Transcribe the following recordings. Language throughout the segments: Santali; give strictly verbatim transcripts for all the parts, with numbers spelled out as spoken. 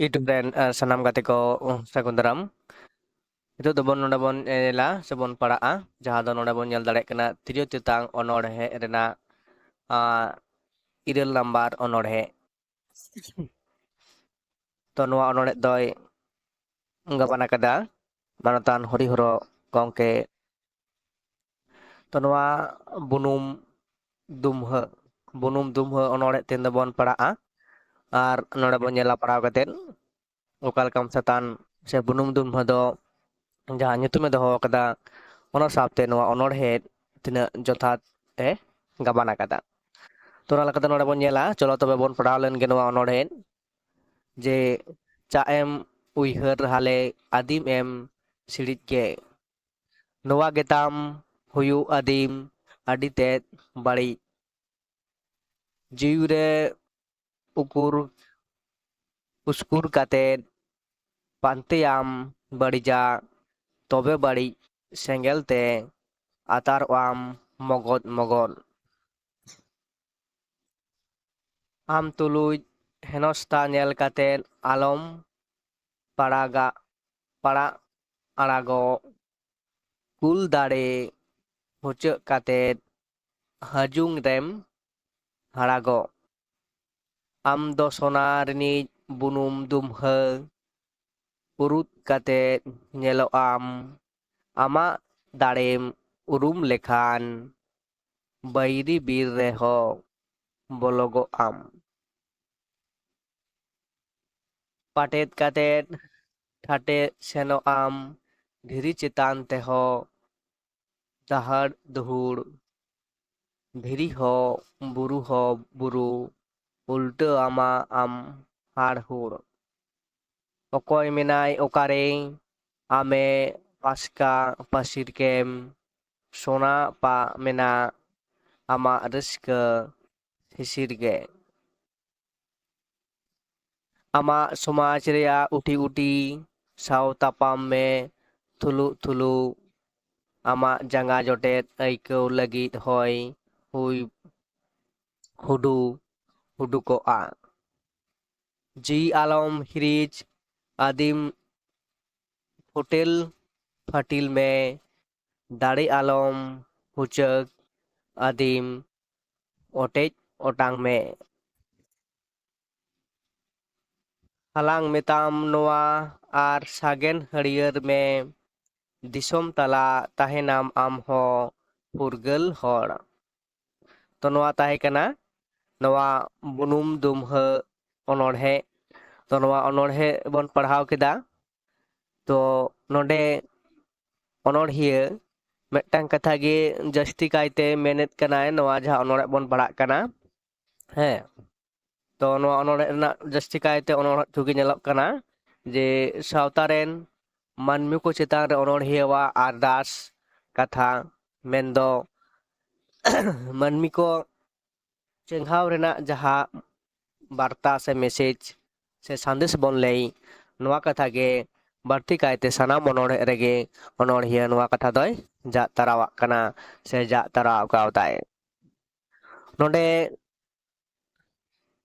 YouTube ᱨᱮᱱ ᱥᱟᱱᱟᱢ ᱜᱟᱛᱮ ᱠᱚ ᱥᱟᱹᱜᱩᱱ ᱫᱟᱨᱟᱢ᱾ ᱱᱤᱛᱚᱜ ᱫᱚᱵᱚᱱ ᱱᱚᱰᱮ ᱵᱚᱱ ᱧᱮᱞᱟ ᱥᱮᱵᱚᱱ ᱯᱟᱲᱦᱟᱜᱼᱟ, ᱡᱟᱦᱟᱸ ᱫᱚ ᱱᱚᱰᱮ ᱵᱚᱱ ᱧᱮᱞ ᱫᱟᱲᱮᱭᱟᱜ ᱠᱟᱱᱟ ᱛᱤᱨᱭᱳ ᱛᱮᱛᱟᱝ ᱚᱱᱚᱬᱦᱮ ᱨᱮᱱᱟᱜ ᱤᱨᱟᱹᱞ ᱱᱟᱢᱵᱟᱨ ᱚᱱᱚᱬᱦᱮ᱾ ᱛᱚ ᱱᱚᱣᱟ ᱚᱱᱚᱬᱦᱮ ᱫᱚᱭ ᱜᱟᱵᱟᱱ ᱟᱠᱟᱫᱟ ᱢᱟᱱᱚᱛᱟᱱ ᱦᱚᱨᱤᱦᱚᱨᱚ ᱜᱚᱢᱠᱮ᱾ ᱛᱚ ᱱᱚᱣᱟ ᱵᱩᱱᱩᱢ ᱫᱩᱢᱦᱟᱹ, ᱵᱩᱱᱩᱢ ᱫᱩᱢᱦᱟᱹ ᱚᱱᱚᱬᱦᱮ ᱛᱮᱦᱮᱧ ᱫᱚᱵᱚᱱ ᱯᱟᱲᱦᱟᱜᱼᱟ᱾ ᱟᱨ ᱱᱚᱰᱮ ᱵᱚᱱ ᱧᱮᱞᱟ ᱯᱟᱲᱦᱟᱣ ᱠᱟᱛᱮᱫ ᱚᱠᱟ ᱞᱮᱠᱟᱢ ᱥᱟᱛᱟᱱ ᱥᱮ ᱵᱩᱱᱩᱢ ᱫᱩᱢᱦᱟᱹ ᱫᱚ ᱡᱟᱦᱟᱸ ᱧᱩᱛᱩᱢᱮ ᱫᱚᱦᱚ ᱟᱠᱟᱫᱟ, ᱚᱱᱟ ᱥᱟᱶᱛᱮ ᱱᱚᱣᱟ ᱚᱱᱚᱬᱦᱮ ᱛᱤᱱᱟᱹᱜ ᱡᱚᱛᱷᱟᱛ ᱮ ᱜᱟᱵᱟᱱ ᱟᱠᱟᱫᱟ᱾ ᱛᱚ ᱚᱱᱟ ᱞᱮᱠᱟᱛᱮ ᱱᱚᱰᱮ ᱵᱚᱱ ᱧᱮᱞᱟ, ᱪᱚᱞᱚ ᱛᱚᱵᱮ ᱵᱚᱱ ᱯᱟᱲᱦᱟᱣ ᱞᱮᱱ ᱜᱮ ᱱᱚᱣᱟ ᱚᱱᱚᱬᱦᱮ᱾ ᱡᱮ ᱪᱟᱜ ᱮᱢ ᱩᱭᱦᱟᱹᱨ ᱦᱟᱞᱮ ᱟᱹᱫᱤᱢ ᱮᱢ ᱥᱤᱲᱤᱡ ᱜᱮ, ᱱᱚᱣᱟ ᱜᱮᱛᱟᱢ ᱦᱩᱭᱩᱜ ᱟᱹᱫᱤᱢ ᱟᱹᱰᱤ ᱛᱮᱫ ᱵᱟᱹᱲᱤᱡ᱾ ᱡᱤᱣᱤ ᱨᱮ ᱩᱠᱩᱨ ᱩᱥᱠᱩᱨ ᱠᱟᱛᱮᱫ ᱯᱟᱱᱛᱮᱭᱟᱢ ᱵᱟᱹᱲᱤᱡᱟ, ᱛᱚᱵᱮ ᱵᱟᱹᱲᱤᱡ ᱥᱮᱸᱜᱮᱞ ᱛᱮ ᱟᱛᱟᱨᱚᱜ ᱟᱢ ᱢᱚᱜᱚᱫ ᱢᱚᱜᱚᱫ᱾ ᱟᱢ ᱛᱩᱞᱩᱡ ᱦᱮᱱᱚᱥᱛᱟ ᱧᱮᱞ ᱠᱟᱛᱮᱫ ᱟᱞᱚᱢ ᱯᱟᱲᱟᱜᱟᱜ ᱯᱟᱲᱟᱜ ᱟᱲᱟᱜᱚᱜ᱾ ᱠᱩᱞ ᱫᱟᱲᱮ ᱢᱩᱪᱟᱹᱫ ᱠᱟᱛᱮᱫ ᱦᱟᱹᱡᱩᱝ ᱨᱮᱢ ᱦᱟᱲᱟᱜᱚᱜ᱾ ᱟᱢ ᱫᱚ ᱥᱚᱱᱟ ᱨᱤᱱᱤᱡ ᱵᱩᱱᱩᱢ ᱫᱩᱢᱦᱟᱹ ᱩᱨᱩᱫ ᱠᱟᱛᱮᱫ ᱧᱮᱞᱚᱜ ᱟᱢ᱾ ᱟᱢᱟᱜ ᱫᱟᱲᱮᱢ ᱩᱨᱩᱢ ᱞᱮᱠᱷᱟᱱ ᱵᱟᱹᱭᱨᱤ ᱵᱤᱨ ᱨᱮᱦᱚᱸ ᱵᱚᱞᱚᱜᱚᱜ ᱟᱢ᱾ ᱯᱟᱴᱮᱫ ᱠᱟᱛᱮᱫ ᱴᱷᱟᱴᱮ ᱥᱮᱱᱚᱜ ᱟᱢ, ᱫᱷᱤᱨᱤ ᱪᱮᱛᱟᱱ ᱛᱮᱦᱚᱸ ᱫᱟᱦᱟᱲ ᱫᱩᱦᱩᱲ᱾ ᱫᱷᱤᱨᱤ ᱦᱚᱸ ᱵᱩᱨᱩ ᱦᱚᱸ ᱵᱩᱨᱩ, ᱩᱞᱴᱟᱹ ᱟᱢᱟ ᱟᱢ ᱦᱟᱲ ᱦᱩᱲ᱾ ᱚᱠᱚᱭ ᱢᱮᱱᱟᱭ ᱚᱠᱟᱨᱮ? ᱟᱢᱮ ᱯᱟᱥᱠᱟ ᱯᱟᱹᱥᱤᱨ ᱠᱮᱢ, ᱥᱚᱱᱟ ᱯᱟ ᱢᱮᱱᱟᱜ ᱟᱢᱟᱜ ᱨᱟᱹᱥᱠᱟᱹ ᱥᱤᱥᱤᱨ ᱜᱮ᱾ ᱟᱢᱟᱜ ᱥᱚᱢᱟᱡᱽ ᱨᱮᱭᱟᱜ ᱩᱴᱤ ᱩᱴᱤ ᱥᱟᱶ ᱛᱟᱯᱟᱢ ᱢᱮ ᱛᱷᱩᱞᱩᱜ ᱛᱷᱩᱞᱩᱜ᱾ ᱟᱢᱟᱜ ᱡᱟᱸᱜᱟ ᱡᱚᱴᱮᱫ ᱟᱹᱭᱠᱟᱹᱣ ᱞᱟᱹᱜᱤᱫ ᱦᱚᱭ ᱦᱩᱭ ᱦᱩᱰᱩ ᱦᱩᱰᱩᱠᱚᱜᱼᱟ᱾ ᱡᱤᱣᱤ ᱟᱞᱚᱢ ᱦᱤᱨᱤᱡ, ᱟᱹᱫᱤᱢ ᱯᱷᱩᱴᱮᱞ ᱯᱷᱟᱹᱴᱤᱞ ᱢᱮ, ᱫᱟᱲᱮ ᱟᱞᱚᱢ ᱦᱩᱪᱟᱹᱠ, ᱟᱹᱫᱤᱢ ᱚᱴᱮᱡ ᱚᱴᱟᱝ ᱢᱮ᱾ ᱦᱟᱞᱟᱝ ᱢᱮᱛᱟᱢ ᱱᱚᱣᱟ ᱟᱨ ᱥᱟᱜᱮᱱ ᱦᱟᱹᱨᱭᱟᱹᱲ ᱢᱮ, ᱫᱤᱥᱚᱢ ᱛᱟᱞᱟ ᱛᱟᱦᱮᱱᱟᱢ ᱟᱢ ᱦᱚᱸ ᱯᱷᱩᱨᱜᱟᱹᱞ ᱦᱚᱲ᱾ ᱛᱚ ᱱᱚᱣᱟ ᱛᱟᱦᱮᱸ ᱠᱟᱱᱟ ᱱᱚᱣᱟ ᱵᱩᱱᱩᱢ ᱫᱩᱢᱦᱟᱹ ᱚᱱᱚᱬᱦᱮ᱾ ᱛᱚ ᱱᱚᱣᱟ ᱚᱱᱚᱬᱦᱮ ᱵᱚᱱ ᱯᱟᱲᱦᱟᱣ ᱠᱮᱫᱟ᱾ ᱛᱚ ᱱᱚᱰᱮ ᱚᱱᱚᱬᱦᱤᱭᱟᱹ ᱢᱤᱫᱴᱟᱝ ᱠᱟᱛᱷᱟ ᱜᱮ ᱡᱟᱹᱥᱛᱤ ᱠᱟᱭᱛᱮ ᱢᱮᱱᱮᱫ ᱠᱟᱱᱟᱭ, ᱱᱚᱣᱟ ᱡᱟᱦᱟᱸ ᱚᱱᱚᱬᱦᱮ ᱵᱚᱱ ᱯᱟᱲᱦᱟᱜ ᱠᱟᱱᱟ, ᱦᱮᱸ, ᱛᱚ ᱱᱚᱣᱟ ᱚᱱᱚᱬᱦᱮ ᱨᱮᱱᱟᱜ ᱡᱟᱹᱥᱛᱤ ᱠᱟᱭᱛᱮ ᱚᱱᱚᱬᱦᱮ ᱜᱮ ᱧᱮᱞᱚᱜ ᱠᱟᱱᱟ ᱡᱮ ᱥᱟᱶᱛᱟ ᱨᱮᱱ ᱢᱟᱹᱱᱢᱤ ᱠᱚ ᱪᱮᱛᱟᱱ ᱨᱮ ᱚᱱᱚᱬᱦᱤᱭᱟᱹᱣᱟᱜ ᱟᱨᱫᱟᱥ ᱠᱟᱛᱷᱟ, ᱢᱮᱱᱫᱚ ᱢᱟᱹᱱᱢᱤ ᱠᱚ ᱪᱮᱸᱜᱷᱟᱣ ᱨᱮᱱᱟᱜ ᱡᱟᱦᱟᱸ ᱵᱟᱨᱛᱟ ᱥᱮ ᱢᱮᱥᱮᱡᱽ ᱥᱮ ᱥᱟᱸᱫᱮᱥ ᱵᱚᱱ ᱞᱟᱹᱭ, ᱱᱚᱣᱟ ᱠᱟᱛᱷᱟ ᱜᱮ ᱵᱟᱹᱲᱛᱤ ᱠᱟᱭᱛᱮ ᱥᱟᱱᱟᱢ ᱚᱱᱚᱬᱦᱮ ᱨᱮᱜᱮ ᱚᱱᱚᱬᱦᱤᱭᱟᱹ ᱱᱚᱣᱟ ᱠᱟᱛᱷᱟ ᱫᱚᱭ ᱡᱟᱜ ᱛᱟᱨᱟᱣᱟᱜ ᱠᱟᱱᱟ ᱥᱮ ᱡᱟᱜ ᱛᱟᱨᱟᱣ ᱠᱟᱣᱫᱟᱭ᱾ ᱱᱚᱰᱮ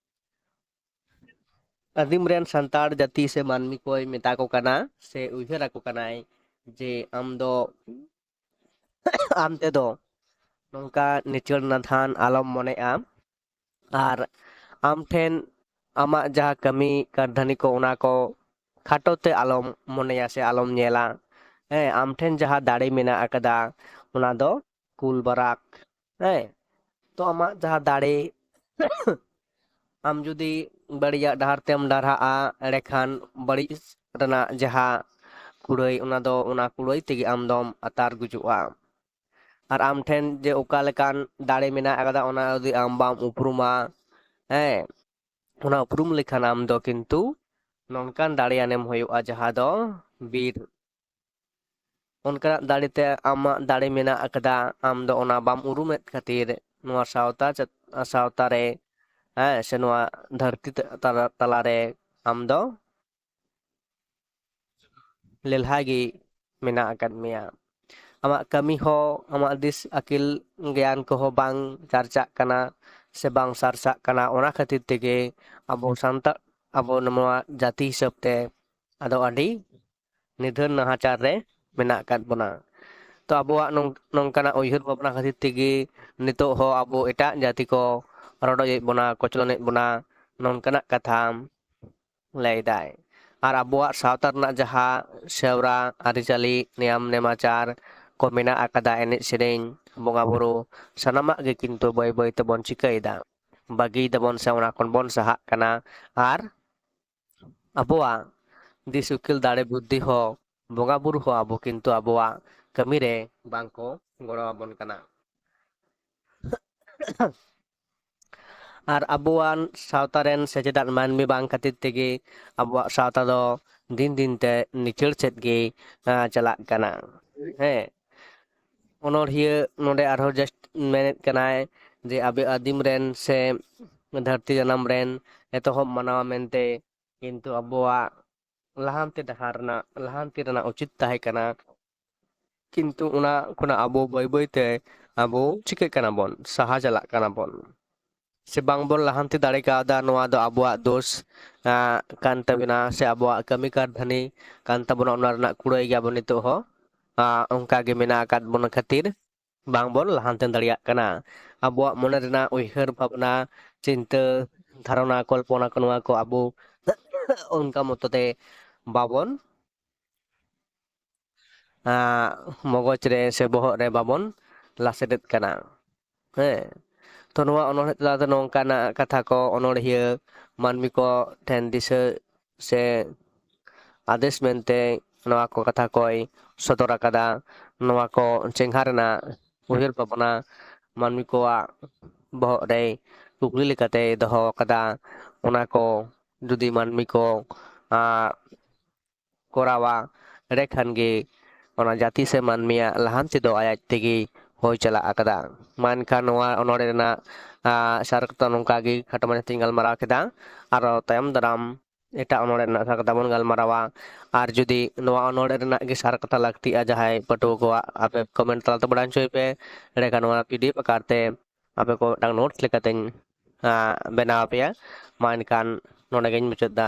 ᱟᱹᱫᱤᱢ ᱨᱮᱱ ᱥᱟᱱᱛᱟᱲ ᱡᱟᱹᱛᱤ ᱥᱮ ᱢᱟᱹᱱᱢᱤ ᱠᱚᱭ ᱢᱮᱛᱟ ᱠᱚ ᱠᱟᱱᱟ ᱥᱮ ᱩᱭᱦᱟᱹᱨ ᱟᱠᱚ ᱠᱟᱱᱟᱭ ᱡᱮ ᱟᱢ ᱫᱚ ᱟᱢ ᱛᱮᱫᱚ ᱱᱚᱝᱠᱟ ᱱᱤᱪᱟᱹᱲ ᱱᱟᱫᱷᱟᱱ ᱟᱞᱚᱢ ᱢᱚᱱᱮᱜᱼᱟ᱾ ᱟᱨ ᱟᱢ ᱴᱷᱮᱱ ᱟᱢᱟᱜ ᱡᱟᱦᱟᱸ ᱠᱟᱹᱢᱤ ᱠᱟᱹᱨᱫᱷᱟᱹᱱᱤ ᱠᱚ, ᱚᱱᱟ ᱠᱚ ᱠᱷᱟᱴᱚ ᱛᱮ ᱟᱞᱚᱢ ᱢᱚᱱᱮᱭᱟ ᱥᱮ ᱟᱞᱚᱢ ᱧᱮᱞᱟ᱾ ᱦᱮᱸ, ᱟᱢ ᱴᱷᱮᱱ ᱡᱟᱦᱟᱸ ᱫᱟᱲᱮ ᱢᱮᱱᱟᱜ ᱟᱠᱟᱫᱟ, ᱚᱱᱟ ᱫᱚ ᱠᱩᱞ ᱵᱟᱨᱟᱠ᱾ ᱦᱮᱸ, ᱛᱚ ᱟᱢᱟᱜ ᱡᱟᱦᱟᱸ ᱫᱟᱲᱮ, ᱟᱢ ᱡᱩᱫᱤ ᱵᱟᱹᱲᱤᱡᱟᱜ ᱰᱟᱦᱟᱨ ᱛᱮᱢ ᱰᱟᱨᱦᱟᱜᱼᱟ, ᱮᱸᱰᱮᱠᱷᱟᱱ ᱵᱟᱹᱲᱤᱡ ᱨᱮᱱᱟᱜ ᱡᱟᱦᱟᱸ ᱠᱩᱲᱟᱹᱭ, ᱚᱱᱟ ᱫᱚ, ᱚᱱᱟ ᱠᱩᱲᱟᱹᱭ ᱛᱮᱜᱮ ᱟᱢ ᱫᱚᱢ ᱟᱛᱟᱨ ᱜᱩᱡᱩᱜᱼᱟ᱾ ᱟᱨ ᱟᱢ ᱴᱷᱮᱱ ᱡᱮ ᱚᱠᱟ ᱞᱮᱠᱟᱱ ᱫᱟᱲᱮ ᱢᱮᱱᱟᱜ ᱟᱠᱟᱫᱟ, ᱚᱱᱟ ᱡᱩᱫᱤ ᱟᱢ ᱵᱟᱢ ᱩᱯᱨᱩᱢᱟ, ᱦᱮᱸ, ᱚᱱᱟ ᱩᱯᱨᱩᱢ ᱞᱮᱠᱷᱟᱱ ᱟᱢ ᱫᱚ ᱠᱤᱱᱛᱩ ᱱᱚᱝᱠᱟᱱ ᱫᱟᱲᱮᱭᱟᱱᱮᱢ ᱦᱩᱭᱩᱜᱼᱟ, ᱡᱟᱦᱟᱸ ᱫᱚ ᱵᱤᱨ᱾ ᱚᱱᱠᱟᱱᱟᱜ ᱫᱟᱲᱮ ᱛᱮ ᱟᱢᱟᱜ ᱫᱟᱲᱮ ᱢᱮᱱᱟᱜ ᱟᱠᱟᱫᱟ, ᱟᱢ ᱫᱚ ᱚᱱᱟ ᱵᱟᱢ ᱩᱨᱩᱢᱮᱫ ᱠᱷᱟᱹᱛᱤᱨ ᱱᱚᱣᱟ ᱥᱟᱶᱛᱟ ᱪᱮᱛ-, ᱥᱟᱶᱛᱟ ᱨᱮ, ᱦᱮᱸ, ᱥᱮ ᱱᱚᱣᱟ ᱫᱷᱟᱹᱨᱛᱤ ᱛᱟ-, ᱛᱟᱞᱟ, ᱛᱟᱞᱟᱨᱮ ᱟᱢ ᱫᱚ ᱞᱮᱞᱦᱟ ᱜᱮ ᱢᱮᱱᱟᱜ ᱟᱠᱟᱫ ᱢᱮᱭᱟ᱾ ᱟᱢᱟᱜ ᱠᱟᱹᱢᱤ ᱦᱚᱸ, ᱟᱢᱟᱜ ᱫᱤᱥ ᱟᱹᱠᱤᱞ ᱜᱮᱭᱟᱱ ᱠᱚᱦᱚᱸ ᱵᱟᱝ ᱪᱟᱨᱪᱟᱜ ᱠᱟᱱᱟ ᱥᱮ ᱵᱟᱝ ᱥᱟᱨᱥᱟᱜ ᱠᱟᱱᱟ᱾ ᱚᱱᱟ ᱠᱷᱟᱹᱛᱤᱨ ᱛᱮᱜᱮ ᱟᱵᱚ ᱥᱟᱱᱛᱟᱲ, ᱟᱵᱚ ᱱᱚᱣᱟ ᱡᱟᱹᱛᱤ ᱦᱤᱥᱟᱹᱵ ᱛᱮ ᱟᱫᱚ ᱟᱹᱰᱤ ᱱᱤᱫᱷᱟᱹᱱ ᱱᱟᱦᱟᱪᱟᱨ ᱨᱮ ᱢᱮᱱᱟᱜ ᱟᱠᱟᱫ ᱵᱚᱱᱟ᱾ ᱛᱚ ᱟᱵᱚᱣᱟᱜ ᱱᱚᱝ- ᱱᱚᱝᱠᱟᱱᱟᱜ ᱩᱭᱦᱟᱹᱨ ᱵᱷᱟᱵᱽᱱᱟ ᱠᱷᱟᱹᱛᱤᱨ ᱛᱮᱜᱮ ᱱᱤᱛᱚᱜ ᱦᱚᱸ ᱟᱵᱚ ᱮᱴᱟᱜ ᱡᱟᱹᱛᱤ ᱠᱚ ᱨᱚᱰᱚᱡᱮᱫ ᱵᱚᱱᱟ, ᱠᱚᱪᱞᱚᱱᱮᱫ ᱵᱚᱱᱟ, ᱱᱚᱝᱠᱟᱱᱟᱜ ᱠᱟᱛᱷᱟ ᱞᱟᱹᱭᱫᱟᱭ᱾ ᱟᱨ ᱟᱵᱚᱣᱟᱜ ᱥᱟᱶᱛᱟ ᱨᱮᱱᱟᱜ ᱡᱟᱦᱟᱸ ᱥᱮᱣᱨᱟ, ᱟᱹᱨᱤᱪᱟᱹᱞᱤ, ᱱᱮᱭᱟᱢ ᱱᱮᱢᱟᱪᱟᱨ ᱠᱚ ᱢᱮᱱᱟᱜ ᱟᱠᱟᱫᱟ, ᱮᱱᱮᱡ ᱥᱮᱨᱮᱧ, ᱵᱚᱸᱜᱟ ᱵᱩᱨᱩ, ᱥᱟᱱᱟᱢᱟᱜ ᱜᱮ ᱠᱤᱱᱛᱩ ᱵᱟᱹᱭ ᱵᱟᱹᱭ ᱛᱮᱵᱚᱱ ᱪᱤᱠᱟᱹᱭᱮᱫᱟ, ᱵᱟᱹᱜᱤᱭ ᱫᱟᱵᱚᱱ ᱥᱮ ᱚᱱᱟ ᱠᱷᱚᱱ ᱵᱚᱱ ᱥᱟᱦᱟᱜ ᱠᱟᱱᱟ᱾ ᱟᱨ ᱟᱵᱚᱣᱟᱜ ᱫᱤᱥ ᱩᱠᱤᱞ ᱫᱟᱲᱮ ᱵᱩᱫᱽᱫᱷᱤ ᱦᱚᱸ, ᱵᱚᱸᱜᱟ ᱵᱩᱨᱩ ᱦᱚᱸ ᱟᱵᱚ ᱠᱤᱱᱛᱩ ᱟᱵᱚᱣᱟᱜ ᱠᱟᱹᱢᱤ ᱨᱮ ᱵᱟᱝ ᱠᱚ ᱜᱚᱲᱚ ᱟᱵᱚᱱ ᱠᱟᱱᱟ᱾ ᱟᱨ ᱟᱵᱚᱣᱟᱜ ᱥᱟᱶᱛᱟ ᱨᱮᱱ ᱥᱮᱪᱮᱫᱟᱱ ᱢᱟᱹᱱᱢᱤ ᱵᱟᱝ ᱠᱷᱟᱹᱛᱤᱨ ᱛᱮᱜᱮ ᱟᱵᱚᱣᱟᱜ ᱥᱟᱶᱛᱟ ᱫᱚ ᱫᱤᱱ ᱫᱤᱱ ᱛᱮ ᱱᱤᱪᱟᱹᱲ ᱥᱮᱫ ᱜᱮ, ᱟᱸ, ᱪᱟᱞᱟᱜ ᱠᱟᱱᱟ᱾ ᱦᱮᱸ, ᱚᱱᱚᱬᱦᱤᱭᱟᱹ ᱱᱚᱰᱮ ᱟᱨᱦᱚᱸ just ᱢᱮᱱᱮᱫ ᱠᱟᱱᱟᱭ ᱡᱮ ᱟᱵᱚ ᱟᱹᱫᱤᱢ ᱨᱮᱱ ᱥᱮ ᱫᱷᱟᱹᱨᱛᱤ ᱡᱟᱱᱟᱢ ᱨᱮᱱ ᱮᱛᱚᱦᱚᱵ ᱢᱟᱱᱟᱣᱟ ᱢᱮᱱᱛᱮ, ᱠᱤᱱᱛᱩ ᱟᱵᱚᱣᱟᱜ ᱞᱟᱦᱟᱱᱛᱤ ᱰᱟᱦᱟᱨ ᱨᱮᱱᱟᱜ, ᱞᱟᱦᱟᱱᱛᱤ ᱨᱮᱱᱟᱜ ᱩᱪᱤᱛ ᱛᱟᱦᱮᱸ ᱠᱟᱱᱟ᱾ ᱠᱤᱱᱛᱩ ᱚᱱᱟ ᱠᱷᱚᱱᱟᱜ ᱟᱵᱚ ᱵᱟᱹᱭ ᱵᱟᱹᱭ ᱛᱮ ᱟᱵᱚ ᱪᱤᱠᱟᱹᱜ ᱠᱟᱱᱟ ᱵᱚᱱ, ᱥᱟᱦᱟ ᱪᱟᱞᱟᱜ ᱠᱟᱱᱟ ᱵᱚᱱ, ᱥᱮ ᱵᱟᱝ ᱵᱚᱱ ᱞᱟᱦᱟᱱᱛᱤ ᱫᱟᱲᱮ ᱠᱟᱣᱫᱟ, ᱱᱚᱣᱟ ᱫᱚ ᱟᱵᱚᱣᱟᱜ ᱫᱳᱥ, ᱟᱸ, ᱠᱟᱱ ᱛᱟᱵᱚᱱᱟ, ᱥᱮ ᱟᱵᱚᱣᱟᱜ ᱠᱟᱹᱢᱤ ᱠᱟᱨᱫᱷᱟᱹᱱᱤ ᱠᱟᱱ ᱛᱟᱵᱚᱱᱟ᱾ ᱚᱱᱟ ᱨᱮᱱᱟᱜ ᱠᱩᱲᱟᱹᱭ ᱜᱮ ᱟᱵᱚ ᱱᱤᱛᱚᱜ ᱦᱚᱸ, ᱟᱸ, ᱚᱱᱠᱟ ᱜᱮ ᱢᱮᱱᱟᱜ ᱟᱠᱟᱫ ᱵᱚᱱᱟ ᱠᱷᱟᱹᱛᱤᱨ ᱵᱟᱝ ᱵᱚᱱ ᱞᱟᱦᱟᱱᱛᱤ ᱫᱟᱲᱮᱭᱟᱜ ᱠᱟᱱᱟ᱾ ᱟᱵᱚᱣᱟᱜ ᱢᱚᱱᱮ ᱨᱮᱱᱟᱜ ᱩᱭᱦᱟᱹᱨ ᱵᱷᱟᱵᱽᱱᱟ, ᱪᱤᱱᱛᱟᱹ, ᱫᱷᱟᱨᱚᱱᱟ, ᱠᱚᱞᱯᱚᱱᱟ ᱠᱚ, ᱱᱚᱣᱟ ᱠᱚ ᱟᱵᱚ ᱚᱱᱠᱟ ᱢᱚᱛᱚ ᱛᱮ ᱵᱟᱵᱚᱱ, ᱟᱸ, ᱢᱚᱜᱚᱡᱽ ᱨᱮ ᱥᱮ ᱵᱚᱦᱚᱜ ᱨᱮ ᱵᱟᱵᱚᱱ ᱞᱟᱥᱮᱨᱮᱫ ᱠᱟᱱᱟ᱾ ᱦᱮᱸ, ᱛᱚ ᱱᱚᱣᱟ ᱚᱱᱚᱬᱦᱮ ᱛᱟᱞᱟᱛᱮ ᱱᱚᱝᱠᱟᱱᱟᱜ ᱠᱟᱛᱷᱟ ᱠᱚ ᱚᱱᱚᱬᱦᱤᱭᱟᱹ ᱢᱟᱹᱱᱢᱤ ᱠᱚ ᱴᱷᱮᱱ ᱫᱤᱥᱟᱹ ᱥᱮ ᱟᱫᱮᱥ ᱢᱮᱱᱛᱮ ᱱᱚᱣᱟ ᱠᱚ ᱠᱟᱛᱷᱟ ᱠᱚᱭ ᱥᱚᱫᱚᱨ ᱟᱠᱟᱫᱟ᱾ ᱱᱚᱣᱟ ᱠᱚ ᱪᱮᱸᱜᱷᱟ ᱨᱮᱱᱟᱜ ᱩᱭᱦᱟᱹᱨ ᱵᱷᱟᱵᱽᱱᱟ ᱢᱟᱹᱱᱢᱤ ᱠᱚᱣᱟᱜ ᱵᱚᱦᱚᱜ ᱨᱮᱭ ᱠᱩᱠᱞᱤ ᱞᱮᱠᱟᱛᱮᱭ ᱫᱚᱦᱚ ᱟᱠᱟᱫᱟ᱾ ᱚᱱᱟ ᱠᱚ ᱡᱩᱫᱤ ᱢᱟᱹᱱᱢᱤ ᱠᱚ, ᱟᱸ, ᱠᱚᱨᱟᱣᱟ, ᱮᱸᱰᱮ ᱠᱷᱟᱱ ᱜᱮ ᱚᱱᱟ ᱡᱟᱹᱛᱤ ᱥᱮ ᱢᱟᱹᱱᱢᱤᱭᱟᱜ ᱞᱟᱦᱟᱱᱛᱤ ᱫᱚ ᱟᱡ ᱟᱡ ᱛᱮᱜᱮ ᱦᱩᱭ ᱪᱟᱞᱟᱜ ᱟᱠᱟᱫᱟ᱾ ᱢᱟ ᱮᱱᱠᱷᱟᱱ ᱱᱚᱣᱟ ᱚᱱᱚᱬᱦᱮ ᱨᱮᱱᱟᱜ, ᱟᱸ, ᱥᱟᱨ ᱠᱟᱛᱷᱟ ᱱᱚᱝᱠᱟ ᱜᱮ ᱠᱷᱟᱴᱚ ᱢᱟᱪᱷᱟ ᱛᱮᱧ ᱜᱟᱞᱢᱟᱨᱟᱣ ᱠᱮᱫᱟ᱾ ᱟᱨᱚ ᱛᱟᱭᱚᱢ ᱫᱟᱨᱟᱢ ᱮᱴᱟᱜ ᱚᱱᱚᱬᱦᱮ ᱨᱮᱱᱟᱜ ᱥᱟᱨ ᱠᱟᱛᱷᱟ ᱵᱚᱱ ᱜᱟᱞᱢᱟᱨᱟᱣᱟ᱾ ᱟᱨ ᱡᱩᱫᱤ ᱱᱚᱣᱟ ᱚᱱᱚᱬᱦᱮ ᱨᱮᱱᱟᱜ ᱜᱮ ᱥᱟᱨ ᱠᱟᱛᱷᱟ ᱞᱟᱹᱠᱛᱤᱜᱼᱟ ᱡᱟᱦᱟᱸᱭ ᱯᱟᱹᱴᱷᱩᱣᱟᱹ ᱠᱚᱣᱟᱜ, ᱟᱯᱮ comment ᱛᱟᱞᱟᱛᱮ ᱵᱟᱲᱟᱭ ᱦᱚᱪᱚᱭ ᱯᱮ᱾ ᱮᱸᱰᱮᱠᱷᱟᱱ ᱱᱚᱣᱟ P D F ᱟᱠᱟᱨ ᱛᱮ ᱟᱯᱮ ᱠᱚ ᱢᱤᱫᱴᱟᱝ notes ᱞᱮᱠᱟᱛᱮᱧ, ᱟᱸ, ᱵᱮᱱᱟᱣ ᱟᱯᱮᱭᱟ᱾ ᱢᱟ ᱮᱱᱠᱷᱟᱱ ᱱᱚᱰᱮ ᱜᱤᱧ ᱢᱩᱪᱟᱹᱫ ᱫᱟ᱾